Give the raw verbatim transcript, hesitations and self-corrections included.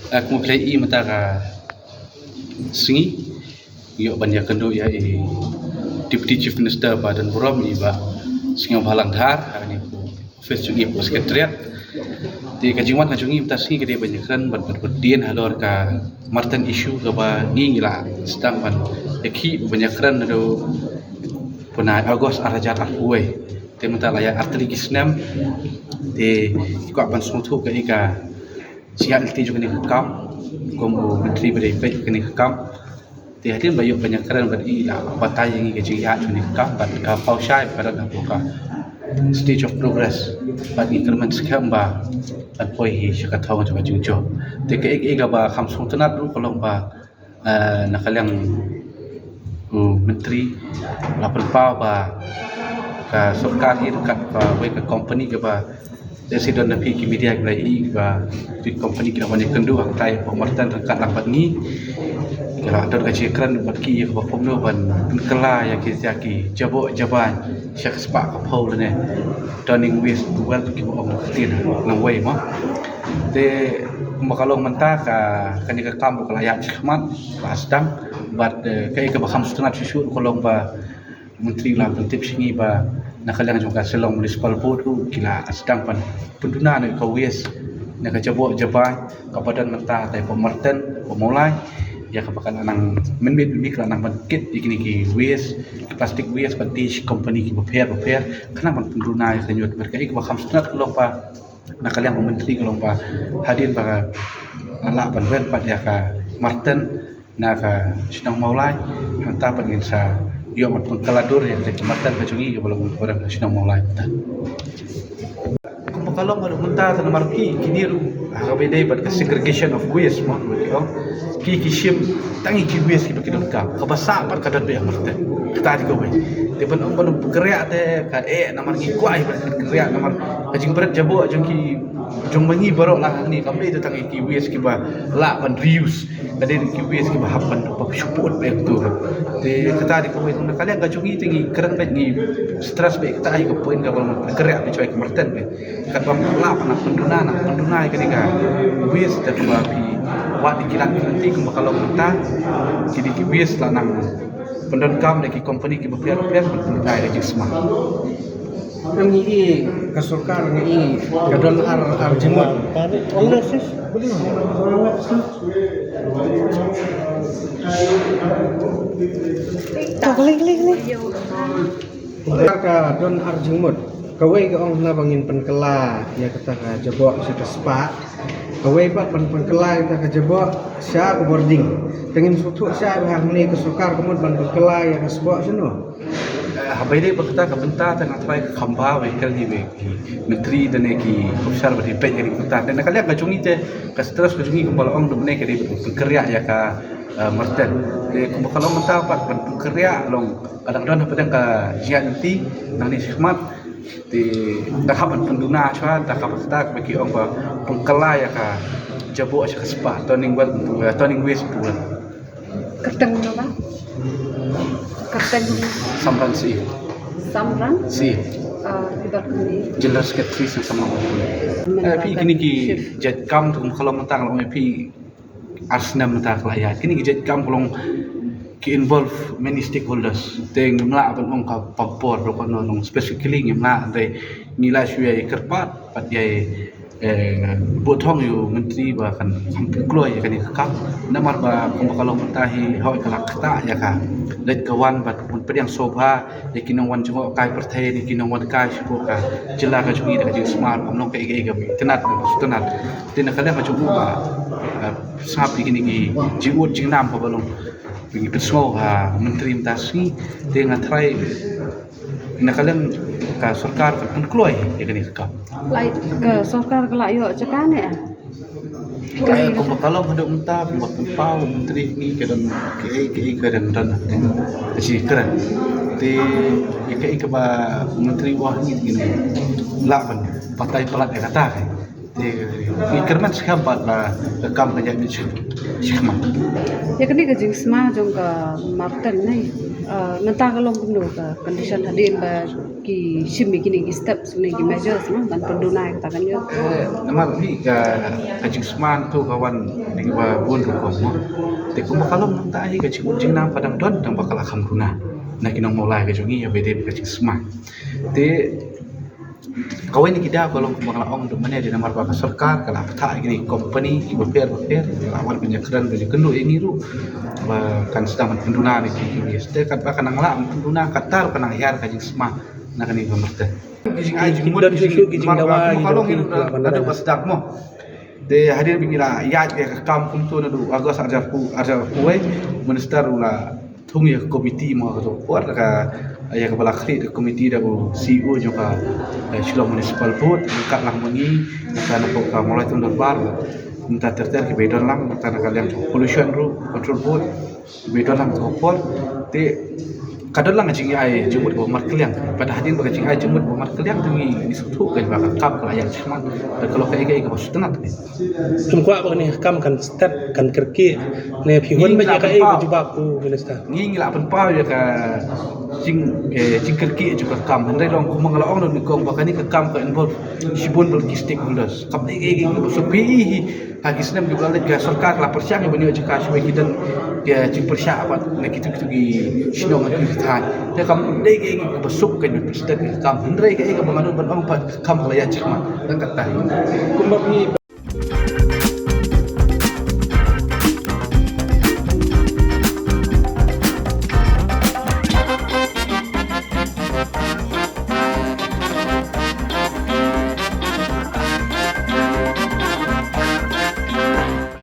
Kumba phi la ïohi mynta ka sngi, ïoh ban ïakynduh ïa i Deputy Chief Minister ba don burom, i Bah Sniawbhalang Dhar, ha kane ka office jong i, Secretariat. Te ka jingwan ka jong i mynta ka sngi ka dei ban ïakren bad, bad, bad dien halor ka Marten issue kaba ngi ngi la sdang ban ïakhih ban ïakren naduh u bnai August ar hajar arphew wei. Te mynta la ïa artylli ki snem. Te ki kwah ban sngewthuh kaei ka jingïaid lynti jong kane ka kam kum u Myntri ba dei peit kane ka kam. Te hadien ba ïoh ban ïakren bad i, la batai ïa ngi ka jingïaid jong kane ka kam bad ka paw shai ba ka don hapoh ka stage of progress. Bad ngi kyrmen skhem ba kan poi hi sha ka thong jong ka jingjop. Te kaei kaei kaba kham sngewtynnat ruh ka long ba, eh, na ka liang u Myntri la pynpaw ba ka sorkar hi ryngkat kawei ka company kaba, lehse don na phi ki media kiba la ïohi ba ki company ki la wan ïakynduh hangtai hapoh Marten ryngkat lang bad ngi. Ki la don ka jingkren bad ki ïa kaba kumno ban pynkylla ïa ki, ïa ki jaboh jabain sha ka spah ka phew lane turning waste to wealth kiba ong ka ktien nongwei mo. Te kumba ka long mynta ka, kane ka kam ruh ka la ïaid shakhmat, la sdang. Bad, eh, kaei kaba kham sngewtynnat shuh shuh ruh ka long ba Myntri la pyntip sha ngi ba na ka liang jong ka Shillong Municipal Board ruh ki la sdang ban pynduna na ka waste, na ka jaboh jabai kaba don mynta hangtai hapoh Marten, hapoh Mawlai. Ïa kaba ka la nang mynmiet mynmiet ka la nang ban kit ïa kine ki waste, ki plastic waste bad die sha ki company kiba pher bapher, ka nang ban pynduna ïa ka ñiut. Bad kaei kaba kham sngewtynnat ka long ba na ka liang u Myntri ka long ba hadien ba ka la lah ban wen pat ïa ka Marten na ka shnong Mawlai, hangta pat ngin sa ïoh ban pynkylla dur ïa ka Marten ka jong ngi kaba long ka shnong Mawlai mynta. Kumba ka long haduh mynta, te namar ki, kine ruh ha kaba ïadei bad ka segregation of waste mo, ki, ki shim tang ïa ki waste kiba ki donkam, kaba sah pat ka don beit ha Marten. Kata dei kawei. Te ban ong ban pynkynriah te ka eh, namar ngi kwah ïa ban pynkynriah namar ka jingbret jaboh jong ki, jong ma ngi baroh lang hangne kam dei tang ïa ki waste kiba lah ban reuse. Ka dei ki waste kiba hap ban, ban shu put beit tu. Te kata dei kawei, na ka liang ka jong ngi te ngi kren beit, ngi stress beit kata ïa ka point kaba long pynkynriah beit shuwa ïa ka Marten beit. Katba lah ban pynduna, nang pynduna ïa kane ka waste te kaba phi wad ïa ki lad ki lynti kumba ka long mynta. Kine ki waste la nang pyndonkam da ki company kiba pher bapher ban pynduna ïa ka jingsma. Ngi i ka sorkar, ngi i ka don ar, ar jingmut. Ka don ar jingmut. Kawei ka ong hana ba ngin pynkylla ïa kata ka jaboh sha ka spah. Kawei pat ban pynkylla ïa kata ka jaboh sha ka bording. Te ngin sngewthuh shai ba hangne ka sorkar ka mut ban pynkylla ïa ka spah shano. Eh, haba ïadei bad kata ka bynta te nga tharai ka kham bha ba kren hi ba ki myntri da ne ki officer ba dei peit ïa ka bynta. Te na ka liang ka jong ngi te ka stress ka jong ngi kumba la ong da ne ka dei ban pynkynriah ïa ka, eh, Marten. Te kumba ka long mynta pat ban pynkynriah long ka dang don hapdeng ka jingïaid lynti nangne shakhmat. Te da hap ban pynduna shuwa, da hap kata ba ki ong ba pynkylla ïa ka jaboh sha ka spah, turning well into, eh, turning waste into wealth. Kyrteng no ba? Kyrteng Samran Syiem. Samran? Syiem. Ah, phi don kane? General Secretary Seng Samla Mawlai. Eh, phi, kine ki jait kam te kumba ka long mynta ka long, eh, phi, ar snem mynta ka la ïaid. Kine ki jait kam ka long ki involve many stakeholders. Te ngim lah ban ong ka pampor ruh ka no long specifically, ngim lah, te ngi la shu ïai kyrpad bad ïai, eh, buh thong ïa u myntri ba kan kham pynkloi ïa kane ka kam. Namar ba kumba ka long mynta hi hooid ka la ktah ïa ka. Leit ka wan bad pynpdiang sngewbha ïa ki nongwan jngohkai pyrthei ne ki nongwan kai sha ka jylla ka jong ngi da ka jingsma, kam long kaei kaei kaba itynnad ne ba sngewtynnad. Te na ka liang ka jong u ba, eh, sngap ïa kine ki jingud jingnam kaba long, ngi pynsngew ha u myntri mynta sngi. Te nga tharai na ka liang ka sorkar ka pynkloi ïa kane ka kam. Ka sorkar ka la ïoh jaka ne? Ka, kumba ka long haduh mynta, kumba pynpaw u myntri, ngi ka don kaei kaei ka dang don, ka shi kren. Te ïa kaei kaba u myntri u ong ngi, ngi lah ban batai palat ïa kata. Te ngi kyrmen skhem ba la ka kam ka ïaid beit shakhmat. Ïa kane ka jingsma jong ka Marten ne, Mynta ka long kumno ka condition hadien ba ki shim ïa kine ki steps ne ki measures ban pynduna ïa kata ka niam? Namar hi ka jingsma to ka wan na kiba bun rukom mo. Te kumba ka long mynta hi ka jingmut jingnang pat dang don tang ba ka la kham duna na ki nong Mawlai ka jong ngi ïa ba dei ka jingsma. Te kawei na ki daw ka long kumba ka la ong mynne, dei namar ba ka sorkar ka la pynthah ïa kine ki company kiba pher ba pher, ka la wan ban ïakren ban ïakynduh ïa ngi ruh ba kan sdang ban pynduna na ki waste. Te katba ka nang lah ban pynduna, kata ruh ka nang hiar ka jingsma na kane ka myrta. Ki jingai jingmut, ki jingdawa, ki jingdawa, ki jingdawa. Te hadien ba ngi la ïaid ïa ka kam kumto naduh August arhajar arphew, arhajar arphew wei, Minister u la thung ïa ka komiti mo, ka por ka, ïa kaba la khlieh da ka komiti da u C E O jong ka Shillong Municipal Board, ka lang ma ngi, ka na ka Mawlai Tuan Dorbar, mynta ter ter kiba don lang, mynta na ka liang pollution ruh control board, kiba don lang ka por. Te ka don lang ka jingai jingmut ba markylliang. Pat hadien ba ka jingai jingmut ba markylliang te ngi, ngi sngewthuh kein ba ka kam ka la ïaid shakhmat, da ka long kaei kaei kaba sngewtynnat. Kum kwah ba kane ka kam kan stet, kan kyrkieh, ne phi hun ba ïa kaei ka jubab u minister? Ngi ngi la pynpaw ïa ka jing, eh, jingkyrkieh jong ka kam. Hynrei long kumba nga la ong na nyngkong ba kane ka kam ka involve shibun bad ki stakeholders. Kam dei kaei kaei kaba suk phi hi. Ha ki snem kiba la leit ka sorkar ka la pyrshang ïa ban ïoh jaka shuwa, ki don ki jingpyrshah bad na kitu kitu ki shnong ha ki thaiñ. Te kam dei kaei kaei kaba suk kein ban stet ïa ka kam. Hynrei kaei kaba nga don ban ong pat, ka kam ka la ïaid shakhmat. Tang katta hi. Kumba phi